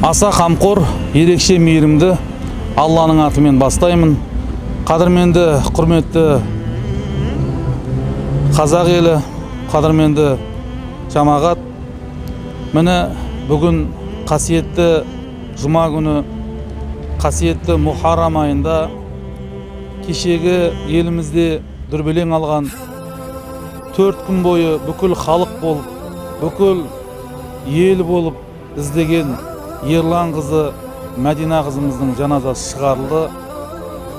Аса қамқор, ерекше мейірімді Алланың атымен бастаймын. Қадірменді, құрметті қазақ елі, қадірменді жамағат, міне, бүгін қасиетті жұма күні, қасиетті Мұхаррам айында кешегі елімізде дүрбелең алған, 4 күн бойы бүкіл халық болып, бүкіл ел болып іздеген Ерлан қызы Мәдина қызымыздың жаназасы шығарылды.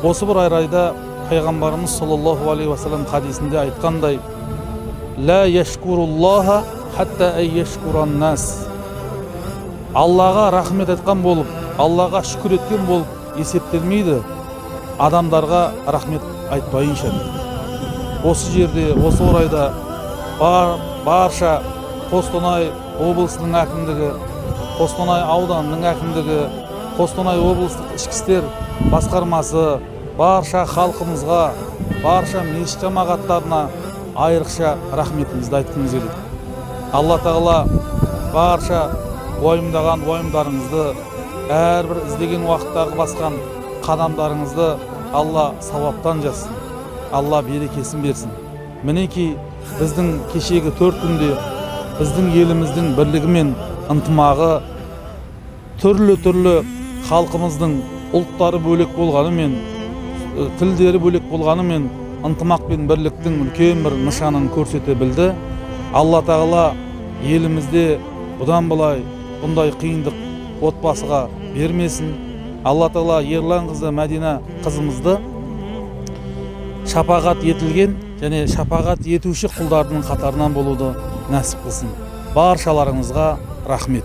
Осы бір орайда пайғамбарымыз саллаллаху алейхи уассалам хадисінде айтқандай: «Ла яшкуруллаха хатта яшкуран нас». Аллаға рахмет айтқан болып, Аллаға шүкір еткен болып есептелмейді, адамдарға рахмет айтпайынша дейді. Осы жерде, осы орайда барша Қостанай облысының әкімдігі, Қостанай ауданының әкімдігі, Қостанай облыстық ішкі істер басқармасы барша халқымызға, барша мешіт жамағаттарына айрықша рахметімізді айтқымыз келеді. Алла Тағала барша уайымдаған уайымдарыңызды, әрбір іздеген уақыттағы басқан қадамдарыңызды Алла сауаптан жазсын, Алла берекесін берсін. Мінекей, біздің кешегі 4 күнде біздің еліміздің бірлігі мен ынтымағы, түрлі түрлі халқымыздың ұлттары бөлек болғанымен, тілдері бөлек болғанымен, ынтымақ пен бірліктің үлкен бір нышанын көрсете білді. Алла Тағала елімізде бұдан былай бұндай қиындық отбасыға бермесін. Алла Тағала Ерлан қызы Мәдина қызымызды шапағат етілген және шапағат етуші құлдардың қатарынан болуды нәсіп қылсын. Баршаларыңызға рахмет.